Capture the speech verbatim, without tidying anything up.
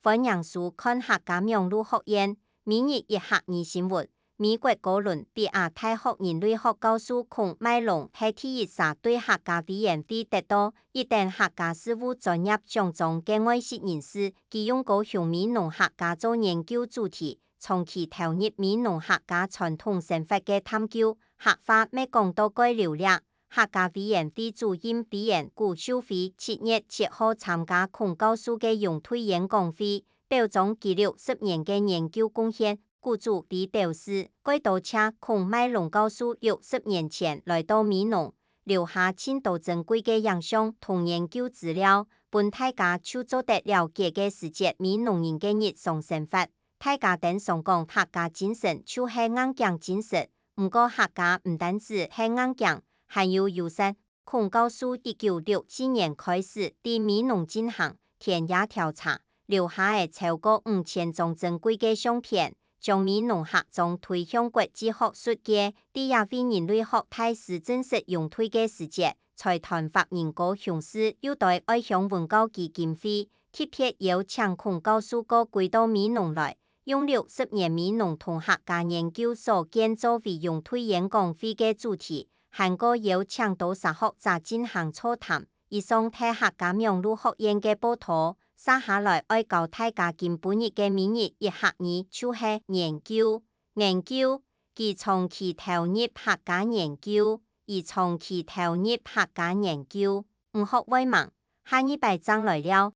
歡迎收看客家網路學院每日一客語新聞。美國哥倫比亞大學人類學教授孔邁龍係第一儕對客家委員會得到一等客家事務專業獎章个外籍人士，佢用高雄美濃客家做研究主題，長期投入美濃客家傳統生活个探究。客話乜講到蓋流掠。客家委員會主任委員古秀妃七月七號參加孔教授个榮退演講會，表彰佢六十年个研究貢獻。古秀妃表示，蓋多謝孔邁龍教授六十年前來到美濃，留下盡多珍貴个影像同研究資料，分大家就做得了解个時節美濃人个日常生活。大家頂常講客家精神就係硬頸精神，毋過客家毋單止係硬頸，還有友善。孔教授一九六七年開始在美濃進行田野調查，留下个超過五千張珍貴个相片，將美濃客庄推向國際學術界。在這位人類學大師正式榮退个時節，財團法人高雄市又對外鄉文教基金會特別邀請孔教授過歸到美濃來，用六十年美濃同客家研究所建作為榮退演講會个主題，還過邀請多儕學者進行座談。以上係客家網路學院个報導，接下來愛教大家今晡日个每日一客語，就係研究。研究，佢長期投入客家研究，佢長期投入客家研究。毋學會吂？下二擺正來尞。